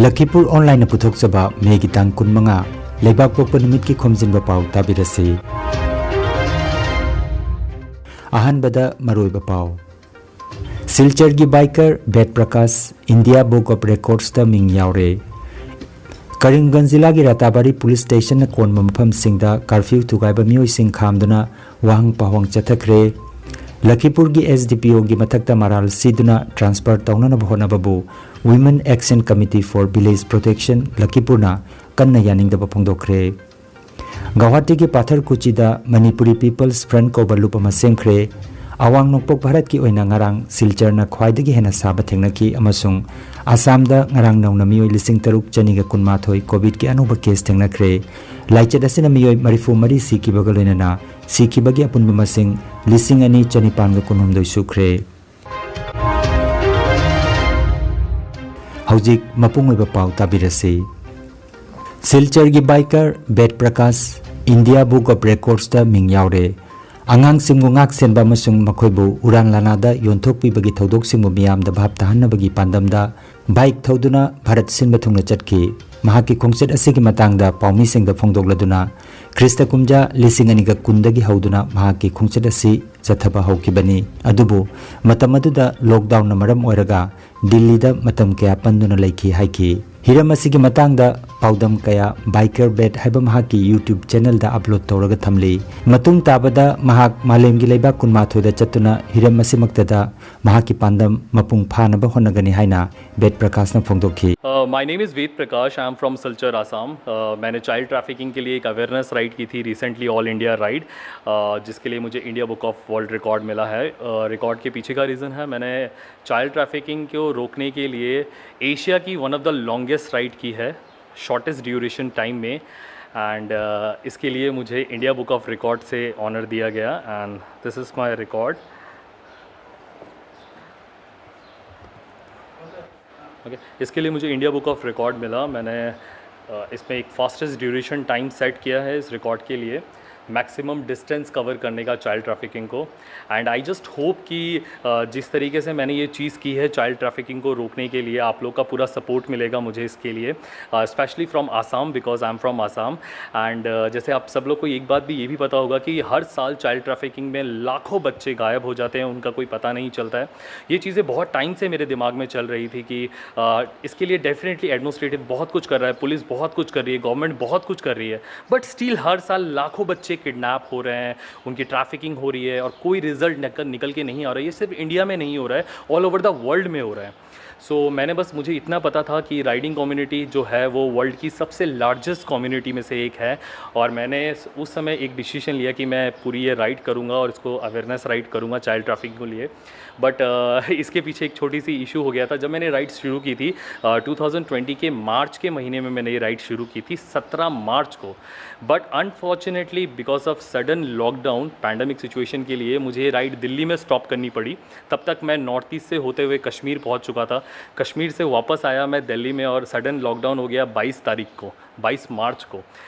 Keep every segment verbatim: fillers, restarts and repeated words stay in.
ꯂꯈꯤꯄꯨꯔ ꯑꯣꯟꯂꯥꯏꯟꯅ ꯄꯨꯊꯣꯛꯆꯕ ꯃꯦꯒꯤ ꯇꯥꯡ ꯀꯨꯟꯃꯉꯥ, ꯂꯩꯕꯥꯛ ꯄꯣꯛꯄ ꯅꯨꯃꯤꯠꯀꯤ ꯈꯣꯝꯖꯤꯟꯕ ꯄꯥꯎ ꯇꯥꯕꯤꯔꯁꯤ꯫ ꯑꯍꯥꯟꯕꯗ ꯃꯔꯨꯑꯣꯏꯕ ꯄꯥꯎ꯫ ꯁꯤꯜꯆꯔꯒꯤ biker Bed Prakash India book of ꯔꯦꯀꯣꯔꯗꯁꯇ ꯃꯤꯡ ꯌꯥꯎꯔꯦ꯫ ꯀꯔꯤꯝꯒꯟꯖ ꯖꯤꯂꯥꯒꯤ ꯔꯥꯇꯥꯕꯥꯔꯤ ꯄꯨꯂꯤꯁ ꯁ꯭ꯇꯦꯁꯟꯅ ꯀꯣꯟꯕ ꯃꯐꯝꯁꯤꯡꯗ ꯀꯥꯔꯐ꯭ꯌꯨ ꯊꯨꯒꯥꯏꯕ ꯃꯤꯑꯣꯏꯁꯤꯡ ꯈꯥꯝꯗꯨꯅ ꯋꯥꯍꯪ ꯄꯥꯎꯍꯪ ꯆꯠꯊꯈ꯭ꯔꯦ꯫ ꯂꯈꯤꯄꯨꯔꯒꯤ ꯑꯦꯁ ꯗꯤ ꯄꯤ ꯑꯣꯒꯤ ꯃꯊꯛꯇ ꯃꯔꯥꯜ ꯁꯤꯗꯨꯅ ꯇ꯭ꯔꯥꯟꯁꯐꯔ ꯇꯧꯅꯅꯕ ꯍꯣꯠꯅꯕꯕꯨ Women Action Committee for Village Protection ꯂꯈꯤꯄꯨꯔꯅ ꯀꯟꯅ ꯌꯥꯅꯤꯡꯗꯕ ꯐꯣꯡꯗꯣꯛꯈ꯭ꯔꯦ꯫ ꯒꯧꯍꯥꯇꯤꯒꯤ ꯄꯥꯊꯔꯀꯨꯆꯤꯗ ꯃꯅꯤꯄꯨꯔꯤ ꯄꯤꯄꯜꯁ ꯐ꯭ꯔꯟꯠ ꯀꯧꯕ ꯂꯨꯞ ꯑꯃ ꯁꯦꯝꯈ꯭ꯔꯦ꯫ ꯑꯋꯥꯡ ꯅꯣꯡꯄꯣꯛ ꯚꯥꯔꯠꯀꯤ ꯑꯣꯏꯅ ꯉꯔꯥꯡ ꯁꯤꯜꯆꯔꯅ ꯈ꯭ꯋꯥꯏꯗꯒꯤ ꯍꯦꯟꯅ ꯁꯥꯕ ꯊꯦꯡꯅꯈꯤ ꯑꯃꯁꯨꯡ ꯑꯁꯥꯝꯗ ꯉꯔꯥꯡ ꯅꯧꯅ ꯃꯤꯑꯣꯏ ꯂꯤꯁꯤꯡ ꯇꯔꯨꯛ ꯆꯅꯤꯒ ꯀꯨꯟꯃꯥꯊꯣꯏ ꯀꯣꯚꯤꯗꯀꯤ ꯑꯅꯧꯕ ꯀꯦꯁ ꯊꯦꯡꯅꯈ꯭ꯔꯦ꯫ ꯂꯥꯏꯆꯠ ꯑꯁꯤꯅ ꯃꯤꯑꯣꯏ ꯃꯔꯤꯐꯨ ꯃꯔꯤ ꯁꯤꯈꯤꯕꯒ ꯂꯣꯏꯅꯅ ꯁꯤꯈꯤꯕꯒꯤ ꯑꯄꯨꯟꯕ ꯃꯁꯤꯡ ꯂꯤꯁꯤꯡ ꯑꯅꯤ ꯆꯅꯤꯄꯥꯟꯒ ꯀꯨꯟꯍꯨꯝꯗꯣꯏ ꯁꯨꯈ꯭ꯔꯦ꯫ ꯍꯧꯖꯤꯛ ꯃꯄꯨꯡ ꯑꯣꯏꯕ ꯄꯥꯎ ꯇꯥꯕꯤꯔꯁꯤ꯫ ꯁꯤꯜꯆꯔꯒꯤ biker Bed Prakash India book of ꯔꯦꯀꯣꯔꯗꯁꯇ ꯃꯤꯡ ꯌꯥꯎꯔꯦ꯫ ꯑꯉꯥꯡꯁꯤꯡꯕꯨ ꯉꯥꯛ ꯁꯦꯟꯕ ꯑꯃꯁꯨꯡ ꯃꯈꯣꯏꯕꯨ ꯎꯔꯥꯟ ꯂꯥꯅꯥꯗ ꯌꯣꯟꯊꯣꯛꯄꯤꯕꯒꯤ ꯊꯧꯗꯣꯛꯁꯤꯡꯕꯨ ꯃꯤꯌꯥꯝꯗ ꯚꯥꯞ ꯇꯥꯍꯟꯅꯕꯒꯤ ꯄꯥꯟꯗꯝꯗ ꯕꯥꯏꯛ ꯊꯧꯗꯨꯅ ꯚꯥꯔꯠ ꯁꯤꯟꯕ ꯊꯨꯡꯅ ꯆꯠꯈꯤ꯫ ꯃꯍꯥꯛꯀꯤ ꯈꯣꯡꯆꯠ ꯑꯁꯤꯒꯤ ꯃꯇꯥꯡꯗ ꯄꯥꯎꯃꯤꯁꯤꯡꯗ ꯐꯣꯡꯗꯣꯛꯂꯗꯨꯅ ꯈ꯭ꯔꯤꯁꯇ ꯀꯨꯝꯖꯥ ꯂꯤꯁꯤꯡ ꯑꯅꯤꯒ ꯀꯨꯟꯗꯒꯤ ꯍꯧꯗꯨꯅ ꯃꯍꯥꯛꯀꯤ ꯈꯣꯡꯆꯠ ꯑꯁꯤ ꯆꯠꯊꯕ ꯍꯧꯈꯤꯕꯅꯤ꯫ ꯑꯗꯨꯕꯨ ꯃꯇꯝ ꯑꯗꯨꯗ ꯂꯣꯛꯗꯥꯎꯟꯅ ꯃꯔꯝ ꯑꯣꯏꯔꯒ ꯗꯤꯜꯂꯤꯗ ꯃꯇꯝ ꯀꯌꯥ ꯄꯟꯗꯨꯅ ꯂꯩꯈꯤ ꯍꯥꯏꯈꯤ꯫ ꯍꯤꯔꯝ ꯑꯁꯤꯒꯤ ꯃꯇꯥꯡꯗ ꯄꯥꯎꯗꯝ ꯀꯌꯥ ꯕꯥꯏꯀꯔ ꯕꯦꯗ ꯍꯥꯏꯕ ꯃꯍꯥꯛꯀꯤ YouTube ꯆꯦꯅꯦꯜꯗ ꯑꯞꯂꯣꯗ ꯇꯧꯔꯒ ꯊꯝꯂꯤ꯫ ꯃꯇꯨꯡ ꯇꯥꯕꯗ ꯃꯍꯥꯛ ꯃꯥꯂꯦꯝꯒꯤ ꯂꯩꯕꯥꯛ ꯀꯨꯟꯃꯥꯊꯣꯏꯗ ꯆꯠꯇꯨꯅ ꯍꯤꯔꯝ ꯑꯁꯤꯃꯛꯇꯗ ꯃꯍꯥꯛꯀꯤ ꯄꯥꯟꯗꯝ ꯃꯄꯨꯡ ꯐꯥꯅꯕ ꯍꯣꯠꯅꯒꯅꯤ ꯍꯥꯏꯅ ꯕꯦꯗ ꯄ꯭ꯔꯀꯥꯁꯅ ꯐꯣꯡꯗꯣꯛꯈꯤ꯫ Uh, my name is Ved Prakash. I'm from Silchar, Assam. Uh, मैंने चाइल्ड ट्रैफिकिंग के लिए एक अवेयरनेस राइड की थी, रिसेंटली ऑल इंडिया राइड, जिसके लिए मुझे India book of world record मिला है। रिकॉर्ड के पीछे का रीज़न है, मैंने चाइल्ड ट्रैफिकिंग को रोकने के लिए एशिया की one of the longest ride की है, शॉर्टेस्ट ड्यूरेशन टाइम में। एंड इसके लिए मुझे इंडिया बुक ऑफ रिकॉर्ड से ऑनर दिया गया, and this is my record। Okay, इसके लिए मुझे इंडिया बुक ऑफ रिकॉर्ड मिला। मैंने अ, इसमें एक फास्टेस्ट ड्यूरेशन टाइम सेट किया है इस रिकॉर्ड के लिए। मैक्सिमम डिस्टेंस कवर करने का चाइल्ड ट्रैफिकिंग को। एंड आई जस्ट होप कि जिस तरीके से मैंने ये चीज़ की है चाइल्ड ट्रैफिकिंग को रोकने के लिए, आप लोग का पूरा सपोर्ट मिलेगा मुझे इसके लिए, especially from Assam, because I am from Assam। And जैसे आप सब लोग को एक बात भी ये भी पता होगा कि हर साल चाइल्ड ट्रैफिकिंग में लाखों बच्चे गायब हो जाते हैं, उनका कोई पता नहीं चलता है। ये चीज़ें बहुत टाइम से मेरे दिमाग में चल रही थी कि इसके लिए डेफिनेटली एडमिनिस्ट्रेटिव बहुत कुछ कर रहा है, पुलिस बहुत कुछ कर रही है, गवर्नमेंट बहुत कुछ कर रही है, बट स्टिल हर साल लाखों बच्चे किडनैप हो रहे हैं, उनकी ट्रैफिकिंग हो रही है और कोई रिजल्ट निकल निकल के नहीं आ रहा है। ये सिर्फ इंडिया में नहीं हो रहा है, ऑल ओवर द वर्ल्ड में हो रहा है। सो so, मैंने बस, मुझे इतना पता था कि राइडिंग कम्युनिटी जो है वो वर्ल्ड की सबसे लार्जेस्ट कम्युनिटी में से एक है। और मैंने उस समय एक डिसीजन लिया कि मैं पूरी ये राइड करूँगा और इसको अवेयरनेस राइड करूँगा चाइल्ड ट्रैफिकिंग के लिए। बट uh, इसके पीछे एक छोटी सी इशू हो गया था। जब मैंने राइड शुरू की थी टू थाउजेंड ट्वेंटी के मार्च के महीने में, मैंने ये राइड शुरू की थी सत्रह मार्च को। But unfortunately because of sudden lockdown, pandemic situation के लिए मुझे ये राइड दिल्ली में स्टॉप करनी पड़ी। तब तक मैं नॉर्थ ईस्ट से होते हुए कश्मीर पहुंच चुका था। कश्मीर से वापस आया मैं दिल्ली में और सडन लॉकडाउन हो गया बाईस तारीख को, बाईस मार्च को।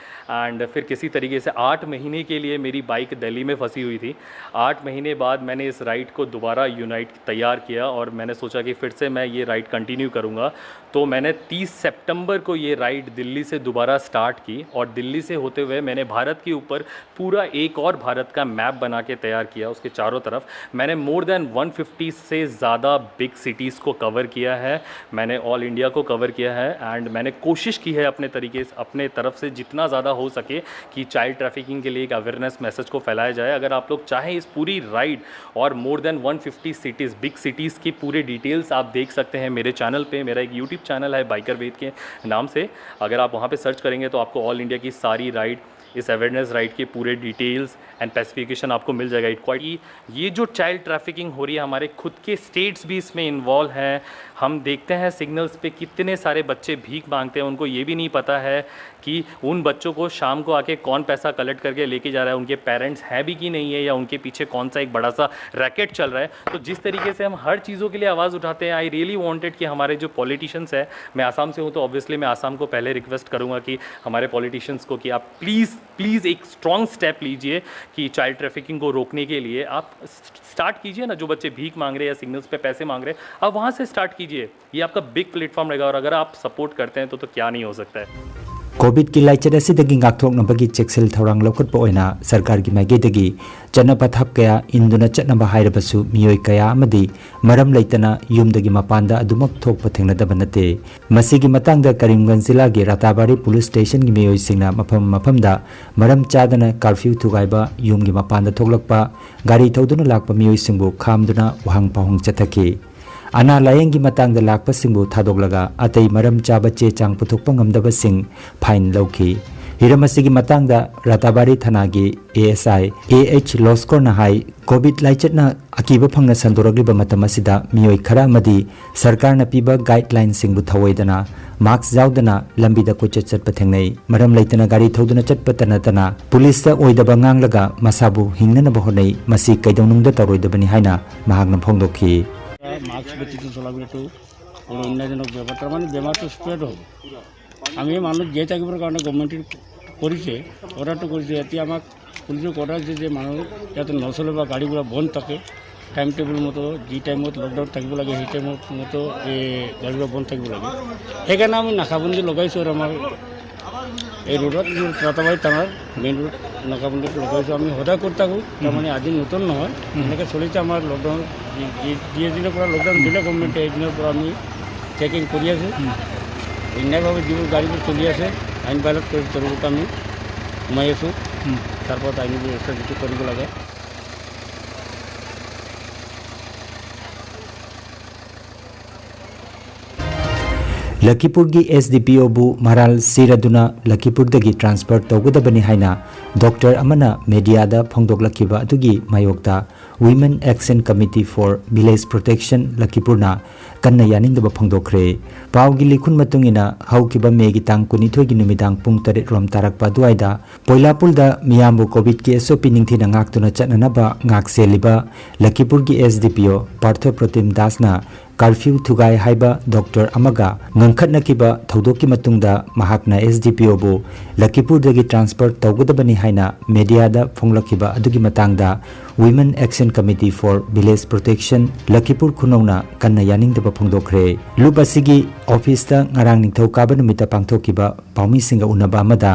एंड फिर किसी तरीके से आठ महीने के लिए मेरी बाइक दिल्ली में फंसी हुई थी। आठ महीने बाद मैंने इस राइड को दोबारा यूनाइट तैयार किया और मैंने सोचा कि फिर से मैं ये राइड कंटिन्यू करूँगा। तो मैंने तीस सितंबर को ये राइड दिल्ली से दोबारा स्टार्ट की और दिल्ली से होते हुए मैंने भारत के ऊपर पूरा एक और भारत का मैप बना के तैयार किया। उसके चारों तरफ मैंने मोर देन वन फिफ्टी से ज़्यादा बिग सिटीज़ को कवर किया है, मैंने ऑल इंडिया को कवर किया है। एंड मैंने कोशिश की है अपने तरीके से, अपने तरफ से जितना ज़्यादा हो सके कि चाइल्ड ट्रैफिकिंग के लिए एक अवेयरनेस मैसेज को फैलाया जाए। अगर आप लोग चाहें इस पूरी राइड और more than one fifty cities, big cities की पूरी डिटेल्स आप देख सकते हैं मेरे चैनल पे। मेरा एक यूट्यूब चैनल है बाइकर वेद के नाम से, अगर आप वहाँ पे सर्च करेंगे तो आपको ऑल इंडिया की सारी राइड, इस अवेयरनेस राइड के पूरे डिटेल्स एंड स्पेसिफिकेशन आपको मिल जाएगा। इट क्वाइट, ये जो चाइल्ड ट्रैफिकिंग हो रही है, हमारे खुद के स्टेट्स भी इसमें इन्वॉल्व हैं। हम देखते हैं सिग्नल्स पे कितने सारे बच्चे भीख मांगते हैं, उनको ये भी नहीं पता है कि उन बच्चों को शाम को आके कौन पैसा कलेक्ट करके लेके जा रहा है, उनके पेरेंट्स हैं भी कि नहीं है, या उनके पीछे कौन सा एक बड़ा सा रैकेट चल रहा है। तो जिस तरीके से हम हर चीज़ों के लिए आवाज़ उठाते हैं, आई रियली वांटेड कि हमारे जो पॉलिटिशियंस हैं, मैं आसाम से हूँ तो ऑब्वियसली मैं आसाम को पहले रिक्वेस्ट करूँगा कि हमारे पॉलिटिशियंस को कि आप प्लीज़ प्लीज़ एक स्ट्रॉन्ग स्टेप लीजिए कि चाइल्ड ट्रैफिकिंग को रोकने के लिए आप स्टार्ट कीजिए ना। जो बच्चे भीख मांग रहे हैं या सिग्नल्स पे पैसे मांग रहे हैं, आप वहाँ से स्टार्ट कीजिए। ये आपका बिग प्लेटफॉर्म रहेगा, और अगर आप सपोर्ट करते हैं तो तो क्या नहीं हो सकता है। ꯀꯣꯚꯤꯗꯀꯤ ꯂꯥꯏꯆꯠ ꯑꯁꯤꯗꯒꯤ ꯉꯥꯛꯊꯣꯛꯅꯕꯒꯤ ꯆꯦꯛꯁꯤꯜ ꯊꯧꯔꯥꯡ ꯂꯧꯈꯠꯄ ꯑꯣꯏꯅ ꯁꯔꯀꯥꯔꯒꯤ ꯃꯥꯏꯀꯩꯗꯒꯤ ꯆꯠꯅ ꯄꯊꯥꯞ ꯀꯌꯥ ꯏꯟꯗꯨꯅ ꯆꯠꯅꯕ ꯍꯥꯏꯔꯕꯁꯨ ꯃꯤꯑꯣꯏ ꯀꯌꯥ ꯑꯃꯗꯤ ꯃꯔꯝ ꯂꯩꯇꯅ ꯌꯨꯝꯗꯒꯤ ꯃꯄꯥꯟꯗ ꯑꯗꯨꯃꯛ ꯊꯣꯛꯄ ꯊꯦꯡꯅꯗꯕ ꯅꯠꯇꯦ꯫ ꯃꯁꯤꯒꯤ ꯃꯇꯥꯡꯗ ꯀꯔꯤꯝꯒꯟꯖ ꯖꯤꯂꯥꯒꯤ ꯔꯥꯇꯥꯕꯥꯔꯤ ꯄꯨꯂꯤꯁ ꯁ꯭ꯇꯦꯁꯟꯒꯤ ꯃꯤꯑꯣꯏꯁꯤꯡꯅ ꯃꯐꯝ ꯃꯐꯝꯗ ꯃꯔꯝ ꯆꯥꯗꯅ ꯀꯥꯔꯐ꯭ꯌꯨ ꯊꯨꯒꯥꯏꯕ, ꯌꯨꯝꯒꯤ ꯃꯄꯥꯟꯗ ꯊꯣꯛꯂꯛꯄ, ꯒꯥꯔꯤ ꯊꯧꯗꯨꯅ ꯂꯥꯛꯄ ꯃꯤꯑꯣꯏꯁꯤꯡꯕꯨ ꯈꯥꯝꯗꯨꯅ ꯋꯥꯍꯪ ꯄꯥꯎꯍꯪ ꯆꯠꯊꯈꯤ꯫ ꯑꯅꯥ ꯂꯥꯌꯦꯡꯒꯤ ꯃꯇꯥꯡꯗ ꯂꯥꯛꯄꯁꯤꯡꯕꯨ ꯊꯥꯗꯣꯛꯂꯒ ꯑꯇꯩ ꯃꯔꯝ ꯆꯥꯕ ꯆꯦ ꯆꯥꯡ ꯄꯨꯊꯣꯛꯄ ꯉꯝꯗꯕꯁꯤꯡ ꯐꯥꯏꯟ ꯂꯧꯈꯤ꯫ ꯍꯤꯔꯝ ꯑꯁꯤꯒꯤ ꯃꯇꯥꯡꯗ ꯔꯥꯇꯥꯕꯥꯔꯤ ꯊꯥꯅꯥꯒꯤ A S I A H ꯂꯣꯁꯀꯣꯔꯅ high, COVID ꯂꯥꯏꯆꯠꯅ ꯑꯀꯤꯕ ꯐꯪꯅ ꯁꯟꯗꯣꯔꯛꯂꯤꯕ ꯃꯇꯝ ꯑꯁꯤꯗ ꯃꯤꯑꯣꯏ ꯈꯔ ꯑꯃꯗꯤ ꯁꯔꯀꯥꯔꯅ ꯄꯤꯕ ꯒꯥꯏꯗꯂꯥꯏꯟꯁꯤꯡꯕꯨ ꯊꯧꯑꯣꯏꯗꯅ ꯃꯥꯛꯁ ꯌꯥꯎꯗꯅ ꯂꯝꯕꯤꯗ ꯀꯣꯏꯆꯠ ꯆꯠꯄ ꯊꯦꯡꯅꯩ꯫ ꯃꯔꯝ ꯂꯩꯇꯅ ꯒꯥꯔꯤ ꯊꯧꯗꯨꯅ ꯆꯠꯄꯇ ꯅꯠꯇꯅ ꯄꯨꯂꯤꯁꯇ ꯑꯣꯏꯗꯕ ꯉꯥꯡꯂꯒ ꯃꯁꯥꯕꯨ ꯍꯤꯡꯅꯅꯕ ꯍꯣꯠꯅꯩ꯫ ꯃꯁꯤ ꯀꯩꯗꯧꯅꯨꯡꯗ ꯇꯧꯔꯣꯏꯗꯕꯅꯤ ꯍꯥꯏꯅ ꯃꯍꯥꯛꯅ ꯐꯣꯡꯗꯣꯛꯈꯤ꯫ মাস্ক ব্যতীত চলাফেরাটো কোনো অন্যায়জনক ব্যাপার। তাৰমানে বেমাৰটো স্প্ৰেড হ'ব। আমি মানুহ জীয়াই থাকিবৰ কাৰণে গভৰ্ণমেণ্টে কৰিছে, অৰ্ডাৰটো কৰিছে। এতিয়া আমাক পুলিচে অৰ্ডাৰ দিছে যে মানুহ ইয়াতে নচলে বা গাড়ী ঘোঁৰা বন্ধ থাকে, টাইম টেবুল মতো, যি টাইমত লকডাউন থাকিব লাগে সেই টাইমত মতো এই গাড়ী ঘোঁৰা বন্ধ থাকিব লাগে। সেইকাৰণে আমি নাকাবন্দী লগাইছোঁ আৰু আমাৰ এই ৰোডত ৰাতাবাৰী থানাৰ মেইন ৰোড নাকাবন্দীত লগাইছোঁ। আমি সদায় কৰি থাকোঁ, তাৰমানে আজি নতুন নহয়, এনেকৈ চলিছে আমাৰ লকডাউন। যি- যি- যিদিনৰ পৰা লকডাউন দিলে গভৰ্ণমেণ্টে, সেইদিনৰ পৰা আমি চেকিং কৰি আছোঁ। অন্যায়ভাৱে যিবোৰ গাড়ীবোৰ চলি আছে, আইন ভাইলেট কৰি তেওঁলোকক আমি সোমাই আছোঁ। তাৰ পৰা আইনী ব্যৱস্থা যিটো কৰিব লাগে। ꯂꯈꯤꯄꯨꯔꯒꯤ ꯑꯦꯁ ꯗꯤ ꯄꯤ ꯑꯣꯕꯨ ꯃꯔꯥꯜ ꯁꯤꯔꯗꯨꯅ ꯂꯈꯤꯄꯨꯔꯗꯒꯤ ꯇ꯭ꯔꯥꯟꯁꯐꯔ ꯇꯧꯒꯗꯕꯅꯤ ꯍꯥꯏꯅ ꯗꯣꯛꯇꯔ ꯑꯃꯅ ꯃꯦꯗꯤꯌꯥꯗ ꯐꯣꯡꯗꯣꯛꯂꯛꯈꯤꯕ ꯑꯗꯨꯒꯤ ꯃꯥꯌꯣꯛꯇ Women Action Committee for Village Protection ꯂꯈꯤꯄꯨꯔꯅ ꯀꯟꯅ ꯌꯥꯅꯤꯡꯗꯕ ꯐꯣꯡꯗꯣꯛꯈ꯭ꯔꯦ꯫ ꯄꯥꯎꯒꯤ ꯂꯤꯈꯨꯟ ꯃꯇꯨꯡ ꯏꯟꯅ, ꯍꯧꯈꯤꯕ ꯃꯦꯒꯤ ꯇꯥꯡ ꯀꯨꯟꯅꯤꯊꯣꯏꯒꯤ ꯅꯨꯃꯤꯗꯥꯡ ꯄꯨꯡ ꯇꯔꯦꯠ ꯔꯣꯝ ꯇꯥꯔꯛꯄ ꯑꯗꯨꯋꯥꯏꯗ ꯄꯣꯏꯂꯥꯄꯨꯜꯗ ꯃꯤꯌꯥꯝꯕꯨ ꯀꯣꯚꯤꯗꯀꯤ ꯑꯦꯁ ꯑꯣ ꯄꯤ ꯅꯤꯡꯊꯤꯅ ꯉꯥꯛꯇꯨꯅ ꯆꯠꯅꯅꯕ ꯉꯥꯛ ꯁꯦꯜꯂꯤꯕ ꯂꯈꯤꯄꯨꯔꯒꯤ ꯑꯦꯁ ꯗꯤ ꯄꯤ ꯑꯣ ꯄꯥꯔꯊ ꯄ꯭ꯔꯣꯇꯤꯝ ꯗꯥꯁꯅ ꯀꯥꯔꯐ꯭ꯌꯨ ꯊꯨꯒꯥꯏ ꯍꯥꯏꯕ ꯗꯣꯛꯇꯔ ꯑꯃꯒ ꯉꯪꯈꯠꯅꯈꯤꯕ ꯊꯧꯗꯣꯛꯀꯤ ꯃꯇꯨꯡꯗ ꯃꯍꯥꯛꯅ ꯑꯦꯁ ꯗꯤ ꯄꯤ ꯑꯣꯕꯨ ꯂꯈꯤꯄꯨꯔꯗꯒꯤ ꯇ꯭ꯔꯥꯟꯁꯐꯔ ꯇꯧꯒꯗꯕꯅꯤ ꯍꯥꯏꯅ ꯃꯦꯗꯤꯌꯥꯗ ꯐꯣꯡꯂꯛꯈꯤꯕ ꯑꯗꯨꯒꯤ ꯃꯇꯥꯡꯗ Women Action Committee for Village Protection ꯂꯈꯤꯄꯨꯔ ꯈꯨꯅꯧꯅ ꯀꯟꯅ ꯌꯥꯅꯤꯡꯗꯕ ꯐꯣꯡꯗꯣꯛꯈ꯭ꯔꯦ꯫ ꯂꯨꯞ ꯑꯁꯤꯒꯤ ꯑꯣꯐꯤꯁꯇ ꯉꯔꯥꯡ ꯅꯤꯡꯊꯧꯀꯥꯕ ꯅꯨꯃꯤꯠꯇ ꯄꯥꯡꯊꯣꯛꯈꯤꯕ ꯄꯥꯎꯃꯤꯁꯤꯡꯒ ꯎꯅꯕ ꯑꯃꯗ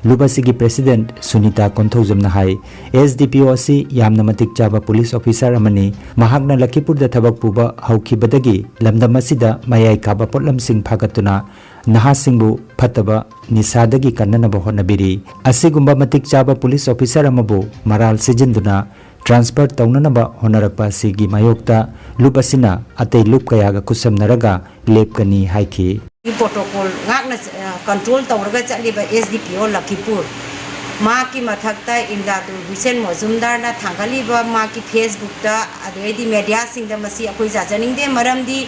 ꯂꯨꯞ ꯑꯁꯤꯒꯤ ꯄ꯭ꯔꯦꯁꯤꯗꯦꯟꯠ ꯁꯨꯅꯤꯇꯥ ꯀꯣꯟꯊꯧꯖꯝꯅ ꯍꯥꯏ, ꯑꯦꯁ ꯗꯤ ꯄꯤ ꯑꯣ ꯑꯁꯤ ꯌꯥꯝꯅ ꯃꯇꯤꯛ ꯆꯥꯕ ꯄꯨꯂꯤꯁ ꯑꯣꯐꯤꯁꯥꯔ ꯑꯃꯅꯤ꯫ ꯃꯍꯥꯛꯅ ꯂꯈꯤꯄꯨꯔꯗ ꯊꯕꯛ ꯄꯨꯕ ꯍꯧꯈꯤꯕꯗꯒꯤ ꯂꯝꯗꯝ ꯑꯁꯤꯗ ꯃꯌꯥꯏ ꯀꯥꯕ ꯄꯣꯠꯂꯝꯁꯤꯡ ꯐꯥꯒꯠꯇꯨꯅ ꯅꯍꯥꯁꯤꯡꯕꯨ ꯐꯠꯇꯕ ꯅꯤꯁꯥꯗꯒꯤ ꯀꯟꯅꯅꯕ ꯍꯣꯠꯅꯕꯤꯔꯤ꯫ ꯑꯁꯤꯒꯨꯝꯕ ꯃꯇꯤꯛ ꯆꯥꯕ ꯄꯨꯂꯤꯁ ꯑꯣꯐꯤꯁꯥꯔ ꯑꯃꯕꯨ ꯃꯔꯥꯜ ꯁꯤꯖꯤꯟꯗꯨꯅ ꯇ꯭ꯔꯥꯟꯁꯐꯔ ꯇꯧꯅꯅꯕ ꯍꯣꯠꯅꯔꯛꯄ ꯑꯁꯤꯒꯤ ꯃꯥꯌꯣꯛꯇ ꯂꯨꯞ ꯑꯁꯤꯅ ꯑꯇꯩ ꯂꯨꯞ ꯀꯌꯥꯒ ꯈꯨꯠꯁꯝꯅꯔꯒ ꯂꯦꯞꯀꯅꯤ ꯍꯥꯏꯈꯤ꯫ ꯄ꯭ꯔꯣꯇꯣꯀꯣꯜ ꯉꯥꯛꯅ, ꯑ, ꯀꯟꯇ꯭ꯔꯣꯜ ꯇꯧꯔꯒ ꯆꯠꯂꯤꯕ ꯑꯦꯁ ꯗꯤ ꯄꯤ ꯑꯣ ꯂꯈꯤꯄꯨꯔ, ꯃꯍꯥꯛꯀꯤ ꯃꯊꯛꯇ ꯏꯝꯗꯥꯗꯨꯜ ꯍꯨꯏꯁꯦꯟ ꯃꯣꯖꯨꯝꯗꯥꯔꯅ ꯊꯥꯡꯒꯠꯂꯤꯕ ꯃꯍꯥꯛꯀꯤ ꯐꯦꯁꯕꯨꯛꯇ, ꯑꯗꯩꯗꯤ ꯃꯦꯗꯤꯌꯥꯁꯤꯡꯗ ꯃꯁꯤ ꯑꯩꯈꯣꯏ ꯌꯥꯖꯅꯤꯡꯗꯦ꯫ ꯃꯔꯝꯗꯤ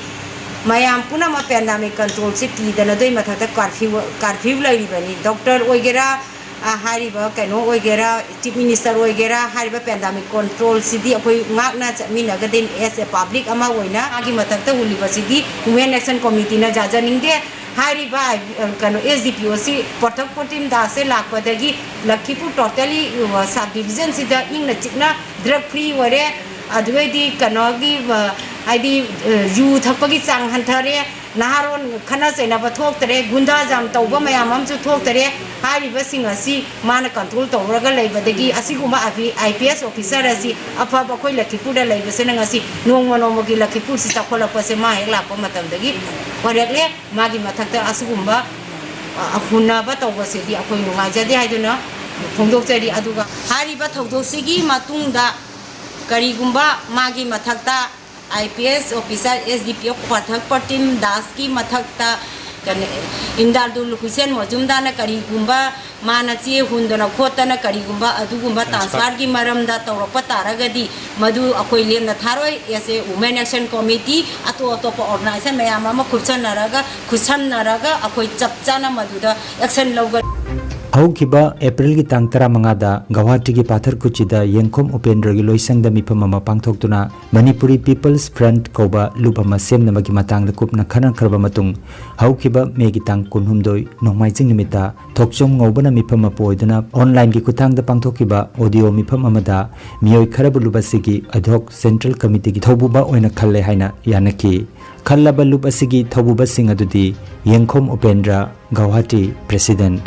ꯃꯌꯥꯝ ꯄꯨꯝꯅꯃꯛ ꯄꯦꯟꯗꯥꯃꯤꯛ ꯀꯟꯇ꯭ꯔꯣꯜꯁꯤ ꯀꯤꯗꯅ ꯑꯗꯨꯏ ꯃꯊꯛꯇ ꯀꯥꯔꯐ꯭ꯌꯨ, ꯀꯥꯔꯐ꯭ꯌꯨ ꯂꯩꯔꯤꯕꯅꯤ꯫ ꯗꯣꯛꯇꯔ ꯑꯣꯏꯒꯦꯔꯥ, ꯑ, ꯍꯥꯏꯔꯤꯕ ꯀꯩꯅꯣ ꯑꯣꯏꯒꯦꯔꯥ, ꯆꯤꯐ ꯃꯤꯅꯤꯁꯇꯔ ꯑꯣꯏꯒꯦꯔꯥ, ꯍꯥꯏꯔꯤꯕ ꯄꯦꯟꯗꯥꯃꯤꯛ ꯀꯟꯇ꯭ꯔꯣꯜꯁꯤꯗꯤ ꯑꯩꯈꯣꯏ ꯉꯥꯛꯅ ꯆꯠꯃꯤꯟꯅꯒꯗꯣꯏꯅꯤ꯫ ꯑꯦꯁ ꯑꯦ ꯄꯕ꯭ꯂꯤꯛ ꯑꯃ ꯑꯣꯏꯅ ꯃꯥꯒꯤ ꯃꯊꯛꯇ ꯍꯨꯜꯂꯤꯕꯁꯤꯗꯤ ꯋꯨꯃꯦꯟ ꯑꯦꯛꯁꯟ ꯀꯣꯃꯤꯇꯤꯅ ꯌꯥꯖꯅꯤꯡꯗꯦ꯫ ꯍꯥꯏꯔꯤꯕ ꯑꯥꯏ-, ꯑ, ꯀꯩꯅꯣ, ꯑꯦꯁ ꯗꯤ ꯄꯤ ꯑꯣ ꯁꯤ ꯄ꯭ꯔꯣꯇꯦꯛ ꯄ꯭ꯔꯣꯇꯤꯝ ꯗꯥꯁꯁꯦ ꯂꯥꯛꯄꯗꯒꯤ ꯂꯈꯤꯄꯨꯔ ꯇꯣꯇꯦꯂꯤ, ꯑ, ꯁꯕ ꯗꯤꯕꯤꯖꯟꯁꯤꯗ ꯏꯪꯅ ꯆꯤꯛꯅ ꯗ꯭ꯔꯒ ꯐ꯭ꯔꯤ ꯑꯣꯏꯔꯦ꯫ ꯑꯗꯨꯒꯩꯗꯤ ꯀꯩꯅꯣꯒꯤ, ꯑ, ꯍꯥꯏꯗꯤ, ꯑ, ꯌꯨ ꯊꯛꯄꯒꯤ ꯆꯥꯡ ꯍꯟꯊꯔꯦ꯫ ꯅꯍꯥꯔꯣꯟ ꯈꯠꯅ ꯆꯩꯅꯕ ꯊꯣꯛꯇꯔꯦ, ꯒꯨꯟꯗꯥꯖꯥꯝ ꯇꯧꯕ ꯃꯌꯥꯝ ꯑꯃꯁꯨ ꯊꯣꯛꯇꯔꯦ꯫ ꯍꯥꯏꯔꯤꯕꯁꯤꯡ ꯑꯁꯤ ꯃꯥꯅ ꯀꯟꯇ꯭ꯔꯣꯜ ꯇꯧꯔꯒ ꯂꯩꯕꯗꯒꯤ ꯑꯁꯤꯒꯨꯝꯕ ꯑꯥꯏ ꯄꯤ ꯑꯦꯁ ꯑꯣꯐꯤꯁꯥꯔ ꯑꯁꯤ ꯑꯐꯕ ꯑꯩꯈꯣꯏ ꯂꯈꯤꯄꯨꯔꯗ ꯂꯩꯕꯁꯤꯅ ꯉꯁꯤ ꯅꯣꯡꯃ ꯅꯣꯡꯃꯒꯤ ꯂꯈꯤꯄꯨꯔꯁꯤ ꯆꯥꯎꯈꯠꯂꯛꯄꯁꯦ ꯃꯥ ꯍꯦꯛ ꯂꯥꯛꯄ ꯃꯇꯝꯗꯒꯤ ꯑꯣꯏꯔꯛꯂꯦ꯫ ꯃꯥꯒꯤ ꯃꯊꯛꯇ ꯑꯁꯤꯒꯨꯝꯕ, ꯑ, ꯍꯨꯟꯅꯕ ꯇꯧꯕꯁꯤꯗꯤ ꯑꯩꯈꯣꯏ ꯅꯨꯡꯉꯥꯏꯖꯗꯦ ꯍꯥꯏꯗꯨꯅ ꯐꯣꯡꯗꯣꯛꯆꯔꯤ꯫ ꯑꯗꯨꯒ ꯍꯥꯏꯔꯤꯕ ꯊꯧꯗꯣꯛꯁꯤꯒꯤ ꯃꯇꯨꯡꯗ ꯀꯔꯤꯒꯨꯝꯕ ꯃꯥꯒꯤ ꯃꯊꯛꯇ I P S officer S D ꯄꯤ ꯑꯣ ꯄ꯭ꯔꯣꯇꯦꯛ ꯄ꯭ꯔꯣꯇꯤꯝ ꯗꯥꯁꯀꯤ ꯃꯊꯛꯇ ꯀꯩꯅꯣ, ꯏꯝꯗꯥꯗꯨꯜ ꯍꯨꯏꯁꯦꯟ ꯃꯣꯖꯨꯝꯗꯥꯔꯅ ꯀꯔꯤꯒꯨꯝꯕ ꯃꯥꯅ ꯆꯦ ꯍꯨꯟꯗꯅ ꯈꯣꯠꯇꯅ ꯀꯔꯤꯒꯨꯝꯕ ꯑꯗꯨꯒꯨꯝꯕ ꯇ꯭ꯔꯥꯟꯁꯐꯔ꯫ ꯇ꯭ꯔꯥꯟꯁꯐꯔꯒꯤ ꯃꯔꯝꯗ ꯇꯧꯔꯛꯄ ꯇꯥꯔꯒꯗꯤ ꯃꯗꯨ ꯑꯩꯈꯣꯏ ꯂꯦꯝꯅ ꯊꯥꯔꯣꯏ꯫ ꯑꯦꯁ ꯑꯦ ꯋꯨꯃꯦꯟ ꯑꯦꯛꯁꯟ ꯀꯣꯃꯤꯇꯤ, ꯑꯇꯣꯞ ꯑꯇꯣꯞꯄ ꯑꯣꯔꯒꯅꯥꯏꯖꯦꯁꯟ ꯃꯌꯥꯝ ꯑꯃ ꯈꯨꯠꯁꯝꯅꯔꯒ, ꯈꯨꯠꯁꯝꯅꯔꯒ ꯑꯩꯈꯣꯏ ꯆꯞ ꯆꯥꯅ ꯃꯗꯨꯗ ꯑꯦꯛꯁꯟ ꯂꯧꯒꯅꯤ꯫ ꯍꯧꯈꯤꯕ ꯑꯦꯄ꯭ꯔꯤꯜꯒꯤ ꯇꯥꯡ ꯇꯔꯥꯃꯉꯥꯗ ꯒꯧꯍꯥꯇꯤꯒꯤ ꯄꯥꯊꯔꯀꯨꯆꯤꯗ ꯌꯦꯡꯈꯣꯝ ꯎꯄꯦꯟꯗ꯭ꯔꯒꯤ ꯂꯣꯏꯁꯪꯗ ꯃꯤꯐꯝ ꯑꯃ ꯄꯥꯡꯊꯣꯛꯇꯨꯅ ꯃꯅꯤꯄꯨꯔꯤ ꯄꯤꯄꯜꯁ ꯐ꯭ꯔꯟꯠ ꯀꯧꯕ ꯂꯨꯞ ꯑꯃ ꯁꯦꯝꯅꯕꯒꯤ ꯃꯇꯥꯡꯗ ꯀꯨꯞꯅ ꯈꯟꯅꯈ꯭ꯔꯕ ꯃꯇꯨꯡ, ꯍꯧꯈꯤꯕ ꯃꯦꯒꯤ ꯇꯥꯡ ꯀꯨꯟꯍꯨꯝꯗꯣꯏ ꯅꯣꯡꯃꯥꯏꯖꯤꯡ ꯅꯨꯃꯤꯠꯇ ꯊꯣꯛꯆꯣꯝ ꯉꯧꯕꯅ ꯃꯤꯐꯝ ꯑꯃ ꯄꯨꯑꯣꯏꯗꯨꯅ ꯑꯣꯟꯂꯥꯏꯟꯒꯤ ꯈꯨꯠꯊꯥꯡꯗ ꯄꯥꯡꯊꯣꯛꯈꯤꯕ ꯑꯣꯗꯤꯑꯣ ꯃꯤꯐꯝ ꯑꯃꯗ ꯃꯤꯑꯣꯏ ꯈꯔꯕꯨ ꯂꯨꯞ ꯑꯁꯤꯒꯤ ꯑꯦꯗꯍꯣꯛ ꯁꯦꯟꯇ꯭ꯔꯦꯜ ꯀꯃꯤꯇꯤꯒꯤ ꯊꯧꯕꯨꯕ ꯑꯣꯏꯅ ꯈꯜꯂꯦ ꯍꯥꯏꯅ ꯌꯥꯅꯈꯤ꯫ ꯈꯜꯂꯕ ꯂꯨꯞ ꯑꯁꯤꯒꯤ ꯊꯧꯕꯨꯕꯁꯤꯡ ꯑꯗꯨꯗꯤ Yengkhom Upendra, Guwahati, president,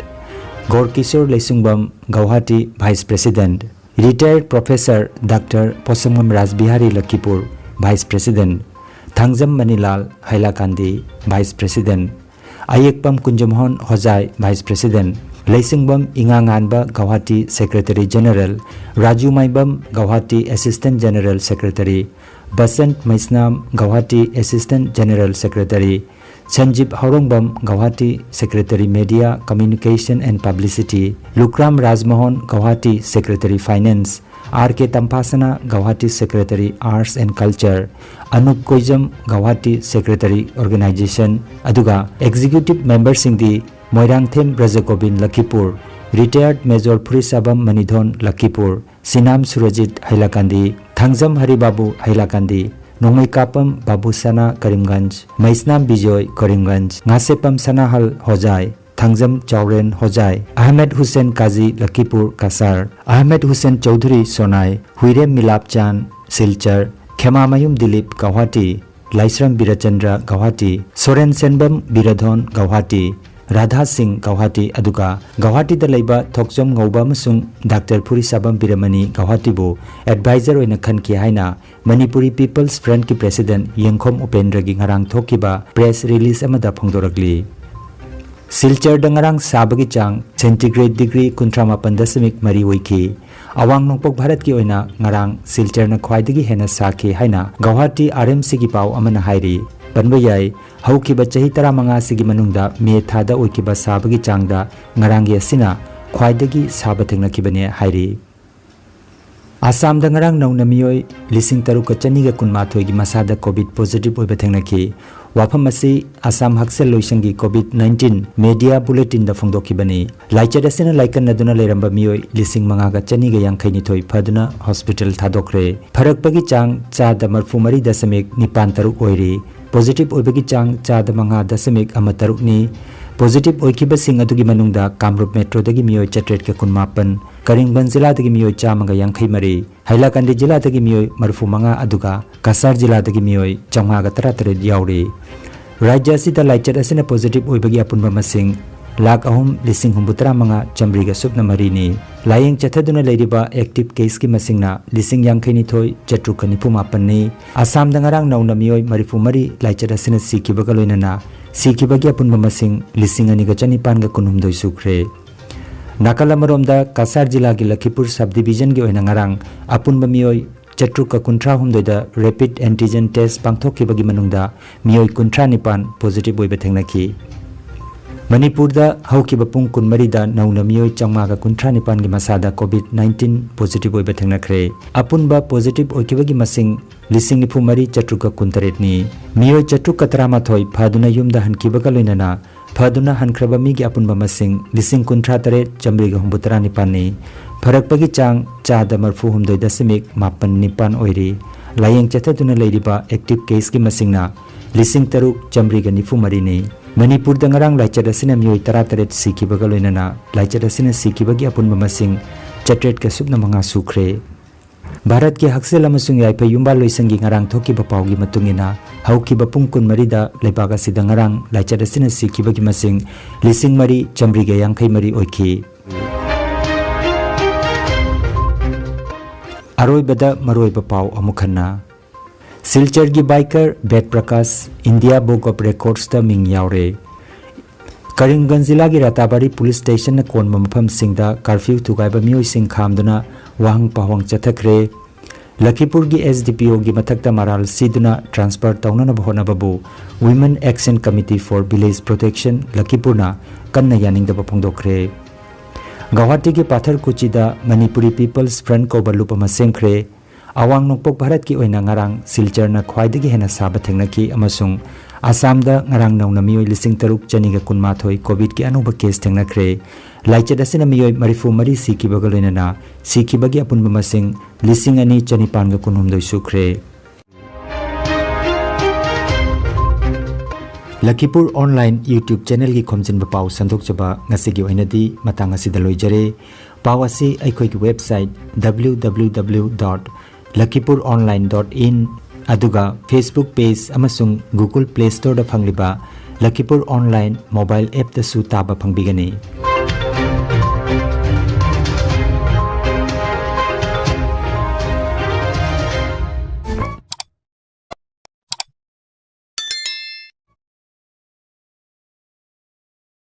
Gorkishor Leishungbam, Guwahati, vice president, retired professor doctor Poshangbam Rajbihari, Lakhipur, vice president, Thangjam Manilal, Hailakandi, vice president, Ayekpam Kunjamohan Hojai, vice president, Leishingbam ꯏꯉꯥꯉꯥꯟꯕ, Guwahati, secretary general, Raju Maibam, Guwahati, assistant general secretary, Basant Meisnam, Guwahati, assistant general secretary, Sanjib Hourongbam, Guwahati, secretary media, communication and publicity, Lukram Rajmohan, Guwahati, secretary finance, R K Tamphasana, Guwahati, secretary arts and culture, Anup ꯀꯣꯏꯖꯝ, Guwahati, secretary organization, ꯑꯗꯨꯒ executive ꯃꯦꯝꯕꯔꯁꯤꯡꯗꯤ Moirangthem Brajagobin, Lakhipur, retired major Phurisabam Manidhon, Lakhipur, Sinam Surjit, Hailakandi, Thangjam Haribabu, Hailakandi, Nongmeikapam Babusana, Karimganj, Meisnam Bijoy, Karimganj, Ngasheppam Sanahal, Hojai, Thangjam Chaoren, Hojai, Ahmed Hussain Kazi, Lakhipur, Cachar, Ahmed Hussain Choudhury, Sonai, Huirem Milap Chan, Silchar, ꯈꯦꯃꯥꯃꯌꯨꯝ Dilip, Guwahati, ꯂꯥꯏꯁ꯭ꯔꯝ ꯕꯤꯔꯆꯟꯗ꯭ꯔ, ꯒꯧꯍꯥꯇꯤ, ꯁꯣꯔꯦꯟ ꯁꯦꯟꯕꯝ ꯕꯤꯔꯙꯣꯟ, ꯒꯧꯍꯥꯇꯤ, ꯔꯥꯙꯥ ꯁꯤꯡ, ꯒꯧꯍꯥꯇꯤ, ꯑꯗꯨꯒ ꯒꯧꯍꯥꯇꯤꯗ ꯂꯩꯕ ꯊꯣꯛꯆꯣꯝ ꯉꯧꯕ ꯑꯃꯁꯨꯡ doctor ꯐꯨꯔꯤꯁꯥꯕꯝ ꯕꯤꯔꯃꯅꯤ, ꯒꯧꯍꯥꯇꯤꯕꯨ adviser ꯑꯣꯏꯅ ꯈꯟꯈꯤ ꯍꯥꯏꯅ ꯃꯅꯤꯄꯨꯔꯤ ꯄꯤꯄꯜꯁ ꯐ꯭ꯔꯟꯠꯀꯤ ꯄ꯭ꯔꯦꯁꯤꯗꯦꯟꯠ ꯌꯦꯡꯈꯣꯝ ꯎꯄꯦꯟꯗ꯭ꯔꯒꯤ ꯉꯔꯥꯡ ꯊꯣꯛꯈꯤꯕ ꯄ꯭ꯔꯦꯁ ꯔꯤꯂꯤꯖ ꯑꯃꯗ ꯐꯣꯡꯗꯣꯔꯛꯂꯤ꯫ ꯁꯤꯜꯆꯔꯗ ꯉꯔꯥꯡ ꯁꯥꯕꯒꯤ ꯆꯥꯡ ꯁꯦꯟꯇꯤꯒ꯭ꯔꯦꯗ ꯗꯤꯒ꯭ꯔꯤ ꯀꯨꯟꯊ꯭ꯔꯥ ꯃꯥꯄꯟ ꯗꯁꯃꯤꯛ ꯃꯔꯤ ꯑꯣꯏꯈꯤ꯫ ꯑꯋꯥꯡ ꯅꯣꯡꯄꯣꯛ ꯚꯥꯔꯠꯀꯤ ꯑꯣꯏꯅ ꯉꯔꯥꯡ ꯁꯤꯜꯆꯔꯅ ꯈ꯭ꯋꯥꯏꯗꯒꯤ ꯍꯦꯟꯅ ꯁꯥꯈꯤ ꯍꯥꯏꯅ ꯒꯧꯍꯥꯇꯤ ꯑꯥꯔ ꯑꯦꯝ ꯁꯤꯒꯤ ꯄꯥꯎ ꯑꯃꯅ ꯍꯥꯏꯔꯤ꯫ ꯄꯟꯕ ꯌꯥꯏ, ꯍꯧꯈꯤꯕ ꯆꯍꯤ ꯇꯔꯥꯃꯉꯥ ꯑꯁꯤꯒꯤ ꯃꯅꯨꯡꯗ ꯃꯦ ꯊꯥꯗ ꯑꯣꯏꯈꯤꯕ ꯁꯥꯕꯒꯤ ꯆꯥꯡꯗ ꯉꯔꯥꯡꯒꯤ ꯑꯁꯤꯅ ꯈ꯭ꯋꯥꯏꯗꯒꯤ ꯁꯥꯕ ꯊꯦꯡꯅꯈꯤꯕꯅꯦ ꯍꯥꯏꯔꯤ꯫ ꯑꯁꯥꯝꯗ ꯉꯔꯥꯡ ꯅꯧꯅ ꯃꯤꯑꯣꯏ ꯂꯤꯁꯤꯡ ꯇꯔꯨꯛꯀ ꯆꯅꯤꯒ ꯀꯨꯟꯃꯥꯊꯣꯏꯒꯤ ꯃꯁꯥꯗ ꯀꯣꯚꯤꯗ ꯄꯣꯖꯤꯇꯤꯚ ꯑꯣꯏꯕ ꯊꯦꯡꯅꯈꯤ꯫ ꯋꯥꯐꯝ ꯑꯁꯤ ꯑꯁꯥꯝ ꯍꯛꯁꯦꯜ ꯂꯣꯏꯁꯪꯒꯤ ꯀꯣꯚꯤꯗ ꯅꯥꯏꯟꯇꯤꯟ ꯃꯦꯗꯤꯌꯥ ꯕꯨꯂꯦꯇꯤꯟꯗ ꯐꯣꯡꯗꯣꯛꯈꯤꯕꯅꯤ꯫ ꯂꯥꯏꯆꯠ ꯑꯁꯤꯅ ꯂꯥꯏꯀꯠꯅꯗꯨꯅ ꯂꯩꯔꯝꯕ ꯃꯤꯑꯣꯏ ꯂꯤꯁꯤꯡ ꯃꯉꯥꯒ ꯆꯅꯤꯒ ꯌꯥꯡꯈꯩ ꯅꯤꯊꯣꯏ ꯐꯗꯨꯅ ꯍꯣꯁꯄꯤꯇꯥꯜ ꯊꯥꯗꯣꯛꯈ꯭ꯔꯦ꯫ ꯐꯔꯛꯄꯒꯤ ꯆꯥꯡ ꯆꯥꯗ ꯃꯔꯐꯨ ꯃꯔꯤ ꯗꯁꯃꯤꯛ ꯅꯤꯄꯥꯟ ꯇꯔꯨꯛ ꯑꯣꯏꯔꯤ꯫ ꯄꯣꯖꯤꯇꯤꯚ ꯑꯣꯏꯕꯒꯤ ꯆꯥꯡ ꯆꯥꯗ ꯃꯉꯥ ꯗꯁꯃꯤꯛ ꯑꯃ ꯇꯔꯨꯛꯅꯤ꯫ ꯄꯣꯖꯤꯇꯤꯚ ꯑꯣꯏꯈꯤꯕꯁꯤꯡ ꯑꯗꯨꯒꯤ ꯃꯅꯨꯡꯗ ꯀꯥꯃꯔꯨꯞ ꯃꯦꯇ꯭ꯔꯣꯗꯒꯤ ꯃꯤꯑꯣꯏ ꯆꯥꯇ꯭ꯔꯦꯠꯀ ꯀꯨꯟꯃꯥꯄꯟ, ꯀꯔꯤꯡꯒꯟꯖ ꯖꯤꯂꯥꯗꯒꯤ ꯃꯤꯑꯣꯏ ꯆꯥꯝꯃꯒ ꯌꯥꯡꯈꯩ ꯃꯔꯤ, ꯍꯩꯂꯥꯀꯟꯗꯤ ꯖꯤꯂꯥꯗꯒꯤ ꯃꯤꯑꯣꯏ ꯃꯔꯐꯨ ꯃꯉꯥ, ꯑꯗꯨꯒ ꯀꯁꯥꯔ ꯖꯤꯂꯥꯗꯒꯤ ꯃꯤꯑꯣꯏ ꯆꯥꯝꯃꯉꯥꯒ ꯇꯔꯥꯇꯔꯦꯠ ꯌꯥꯎꯔꯤ꯫ ꯔꯥꯖ꯭ꯌ ꯑꯁꯤꯗ ꯂꯥꯏꯆꯠ ꯑꯁꯤꯅ ꯄꯣꯖꯤꯇꯤꯚ ꯑꯣꯏꯕꯒꯤ ꯑꯄꯨꯟꯕ ꯃꯁꯤꯡ ꯂꯥꯈ ꯑꯍꯨꯝ ꯂꯤꯁꯤꯡ ꯍꯨꯝꯐꯨ ꯇꯔꯥ ꯃꯉꯥ ꯆꯥꯃꯔꯤꯒ ꯁꯨꯞꯅ ꯃꯔꯤꯅꯤ꯫ ꯂꯥꯌꯦꯡ ꯆꯠꯊꯗꯨꯅ ꯂꯩꯔꯤꯕ ꯑꯦꯛꯇꯤꯚ ꯀꯦꯁꯀꯤ ꯃꯁꯤꯡꯅ ꯂꯤꯁꯤꯡ ꯌꯥꯡꯈꯩ ꯅꯤꯊꯣꯏ ꯆꯥꯇ꯭ꯔꯨꯛꯀ ꯅꯤꯐꯨ ꯃꯥꯄꯟꯅꯤ꯫ ꯑꯁꯥꯝꯗ ꯉꯔꯥꯡ ꯅꯧꯅ ꯃꯤꯑꯣꯏ ꯃꯔꯤꯐꯨ ꯃꯔꯤ ꯂꯥꯏꯆꯠ ꯑꯁꯤꯅ ꯁꯤꯈꯤꯕꯒ ꯂꯣꯏꯅꯅ ꯁꯤꯈꯤꯕꯒꯤ ꯑꯄꯨꯟꯕ ꯃꯁꯤꯡ ꯂꯤꯁꯤꯡ ꯑꯅꯤꯒ ꯆꯅꯤꯄꯥꯟꯒ ꯀꯨꯟꯍꯨꯝꯗꯣꯏ ꯁꯨꯈ꯭ꯔꯦ꯫ ꯅꯥꯀꯜ ꯑꯃꯔꯣꯝꯗ, ꯀꯁꯥꯔ ꯖꯤꯂꯥꯒꯤ ꯂꯈꯤꯄꯨꯔ ꯁꯕ ꯗꯤꯕꯤꯖꯟꯒꯤ ꯑꯣꯏꯅ ꯉꯔꯥꯡ ꯑꯄꯨꯟꯕ ꯃꯤꯑꯣꯏ ꯆꯥꯇ꯭ꯔꯨꯛꯀ ꯀꯨꯟꯊ꯭ꯔꯥ ꯍꯨꯝꯗꯣꯏꯗ ꯔꯦꯄꯤꯗ ꯑꯦꯟꯇꯤꯖꯦꯟ ꯇꯦꯁ ꯄꯥꯡꯊꯣꯛꯈꯤꯕꯒꯤ ꯃꯅꯨꯡꯗ ꯃꯤꯑꯣꯏ ꯀꯨꯟꯊ꯭ꯔꯥ ꯅꯤꯄꯥꯟ ꯄꯣꯖꯤꯇꯤꯚ ꯑꯣꯏꯕ ꯊꯦꯡꯅꯈꯤ꯫ ꯃꯅꯤꯄꯨꯔꯗ ꯍꯧꯈꯤꯕ ꯄꯨꯡ ꯀꯨꯟꯃꯔꯤꯗ ꯅꯧꯅ ꯃꯤꯑꯣꯏ ꯆꯥꯝꯃꯉꯥꯒ ꯀꯨꯟꯊ꯭ꯔꯥ ꯅꯤꯄꯥꯟꯒꯤ ꯃꯁꯥꯗ ꯀꯣꯚꯤꯗ ꯅꯥꯏꯟꯇꯤꯟ ꯄꯣꯖꯤꯇꯤꯚ ꯑꯣꯏꯕ ꯊꯦꯡꯅꯈ꯭ꯔꯦ꯫ ꯑꯄꯨꯟꯕ ꯄꯣꯖꯤꯇꯤꯚ ꯑꯣꯏꯈꯤꯕꯒꯤ ꯃꯁꯤꯡ ꯂꯤꯁꯤꯡ ꯅꯤꯐꯨ ꯃꯔꯤ ꯆꯥꯇ꯭ꯔꯨꯛꯀ ꯀꯨꯟꯇꯔꯦꯠꯅꯤ꯫ ꯃꯤꯑꯣꯏ ꯆꯥꯇ꯭ꯔꯨꯛꯀ ꯇꯔꯥꯃꯥꯊꯣꯏ ꯐꯗꯨꯅ ꯌꯨꯝꯗ ꯍꯟꯈꯤꯕꯒ ꯂꯣꯏꯅꯅ ꯐꯗꯨꯅ ꯍꯟꯈ꯭ꯔꯕ ꯃꯤꯒꯤ ꯑꯄꯨꯟꯕ ꯃꯁꯤꯡ ꯂꯤꯁꯤꯡ ꯀꯨꯟꯊ꯭ꯔꯥ ꯇꯔꯦꯠ ꯆꯥꯃꯔꯤꯒ ꯍꯨꯝꯐꯨ ꯇꯔꯥ ꯅꯤꯄꯥꯟꯅꯤ꯫ ꯐꯔꯛꯄꯒꯤ ꯆꯥꯡ ꯆꯥꯗ ꯃꯔꯐꯨ ꯍꯨꯝꯗꯣꯏ ꯗꯁꯃꯤꯛ ꯃꯥꯄꯟ ꯅꯤꯄꯥꯟ ꯑꯣꯏꯔꯤ꯫ ꯂꯥꯌꯦꯡ ꯆꯠꯊꯗꯨꯅ ꯂꯩꯔꯤꯕ ꯑꯦꯛꯇꯤꯚ ꯀꯦꯁꯀꯤ ꯃꯁꯤꯡꯅ ꯂꯤꯁꯤꯡ ꯇꯔꯨꯛ ꯆꯥꯃꯔꯤꯒ ꯅꯤꯐꯨ ꯃꯔꯤꯅꯤ꯫ ꯃꯅꯤꯄꯨꯔꯗ ꯉꯔꯥꯡ ꯂꯥꯏꯆꯠ ꯑꯁꯤꯅ ꯃꯤꯑꯣꯏ ꯇꯔꯥꯇꯔꯦꯠ ꯁꯤꯈꯤꯕꯒ ꯂꯣꯏꯅꯅ ꯂꯥꯏꯆꯠ ꯑꯁꯤꯅ ꯁꯤꯈꯤꯕꯒꯤ ꯑꯄꯨꯟꯕ ꯃꯁꯤꯡ ꯆꯥꯇ꯭ꯔꯦꯠꯀ ꯁꯨꯞꯅ ꯃꯉꯥ ꯁꯨꯈ꯭ꯔꯦ꯫ ꯚꯥꯔꯠꯀꯤ ꯍꯛꯁꯦꯜ ꯑꯃꯁꯨꯡ ꯌꯥꯏꯐ ꯌꯨꯝꯕꯥꯜ ꯂꯣꯏꯁꯪꯒꯤ ꯉꯔꯥꯡ ꯊꯣꯛꯈꯤꯕ ꯄꯥꯎꯒꯤ ꯃꯇꯨꯡ ꯏꯟꯅ, ꯍꯧꯈꯤꯕ ꯄꯨꯡ ꯀꯨꯟꯃꯔꯤꯗ ꯂꯩꯕꯥꯛ ꯑꯁꯤꯗ ꯉꯔꯥꯡ ꯂꯥꯏꯆꯠ ꯑꯁꯤꯅ ꯁꯤꯈꯤꯕꯒꯤ ꯃꯁꯤꯡ ꯂꯤꯁꯤꯡ ꯃꯔꯤ ꯆꯥꯃꯔꯤꯒ ꯌꯥꯡꯈꯩ ꯃꯔꯤ ꯑꯣꯏꯈꯤ꯫ ꯑꯔꯣꯏꯕꯗ ꯃꯔꯨꯑꯣꯏꯕ ꯄꯥꯎ ꯑꯃꯨꯛ ꯍꯟꯅ꯫ ꯁꯤꯜꯆꯔꯒꯤ biker Bed Prakash India book of ꯔꯦꯀꯣꯔꯗꯁꯇ ꯃꯤꯡ ꯌꯥꯎꯔꯦ꯫ ꯀꯔꯤꯝꯒꯟꯖ ꯖꯤꯂꯥꯒꯤ ꯔꯥꯇꯥꯕꯥꯔꯤ ꯄꯨꯂꯤꯁ ꯁ꯭ꯇꯦꯁꯟꯅ ꯀꯣꯟꯕ ꯃꯐꯝꯁꯤꯡꯗ ꯀꯥꯔꯐ꯭ꯌꯨ ꯊꯨꯒꯥꯏꯕ ꯃꯤꯑꯣꯏꯁꯤꯡ ꯈꯥꯝꯗꯨꯅ ꯋꯥꯍꯪ ꯄꯥꯎꯍꯪ ꯆꯠꯊꯈ꯭ꯔꯦ꯫ ꯂꯈꯤꯄꯨꯔꯒꯤ ꯑꯦꯁ ꯗꯤ ꯄꯤ ꯑꯣꯒꯤ ꯃꯊꯛꯇ ꯃꯔꯥꯜ ꯁꯤꯗꯨꯅ ꯇ꯭ꯔꯥꯟꯁꯐꯔ ꯇꯧꯅꯅꯕ ꯍꯣꯠꯅꯕꯕꯨ Women Action Committee for Village Protection ꯂꯈꯤꯄꯨꯔꯅ ꯀꯟꯅ ꯌꯥꯅꯤꯡꯗꯕ ꯐꯣꯡꯗꯣꯛꯈ꯭ꯔꯦ꯫ ꯒꯧꯍꯥꯇꯤꯒꯤ ꯄꯥꯊꯔꯀꯨꯆꯤꯗ ꯃꯅꯤꯄꯨꯔꯤ ꯄꯤꯄꯜꯁ ꯐ꯭ꯔꯟꯠ ꯀꯧꯕ ꯂꯨꯞ ꯑꯃ ꯁꯦꯝꯈ꯭ꯔꯦ꯫ ꯑꯋꯥꯡ ꯅꯣꯡꯄꯣꯛ ꯚꯥꯔꯠꯀꯤ ꯑꯣꯏꯅ ꯉꯔꯥꯡ ꯁꯤꯜꯆꯔꯅ ꯈ꯭ꯋꯥꯏꯗꯒꯤ ꯍꯦꯟꯅ ꯁꯥꯕ ꯊꯦꯡꯅꯈꯤ ꯑꯃꯁꯨꯡ ꯑꯁꯥꯝꯗ ꯉꯔꯥꯡ ꯅꯧꯅ ꯃꯤꯑꯣꯏ ꯂꯤꯁꯤꯡ ꯇꯔꯨꯛ ꯆꯅꯤꯒ ꯀꯨꯟꯃꯥꯊꯣꯏ ꯀꯣꯚꯤꯗꯀꯤ ꯑꯅꯧꯕ ꯀꯦꯁ ꯊꯦꯡꯅꯈ꯭ꯔꯦ꯫ ꯂꯥꯏꯆꯠ ꯑꯁꯤꯅ ꯃꯤꯑꯣꯏ ꯃꯔꯤꯐꯨ ꯃꯔꯤ ꯁꯤꯈꯤꯕꯒ ꯂꯣꯏꯅꯅ ꯁꯤꯈꯤꯕꯒꯤ ꯑꯄꯨꯟꯕ ꯃꯁꯤꯡ ꯂꯤꯁꯤꯡ ꯑꯅꯤ ꯆꯅꯤꯄꯥꯟꯒ ꯀꯨꯟꯍꯨꯝꯗꯣꯏ ꯁꯨꯈ꯭ꯔꯦ꯫ ꯂꯈꯤꯄꯨꯔ ꯑꯣꯟꯂꯥꯏꯟ YouTube ꯆꯦꯅꯦꯜꯒꯤ ꯈꯣꯝꯖꯤꯟꯕ ꯄꯥꯎ ꯁꯟꯗꯣꯛꯆꯕ ꯉꯁꯤꯒꯤ ꯑꯣꯏꯅꯗꯤ ꯃꯇꯥꯡ ꯑꯁꯤꯗ ꯂꯣꯏꯖꯔꯦ꯫ ꯄꯥꯎ ꯑꯁꯤ ꯑꯩꯈꯣꯏꯒꯤ website W W W dot lakhipur online dot in ꯑꯗꯨꯒ Facebook ꯄꯦꯖ ꯑꯃꯁꯨꯡ Google Play Storeꯗ ꯐꯪꯂꯤꯕ ꯂꯈꯤꯄꯨꯔ ꯑꯣꯟꯂꯥꯏꯟ ꯃꯣꯕꯥꯏꯜ ꯑꯦꯞꯇꯁꯨ ꯇꯥꯕ ꯐꯪꯕꯤꯒꯅꯤ꯫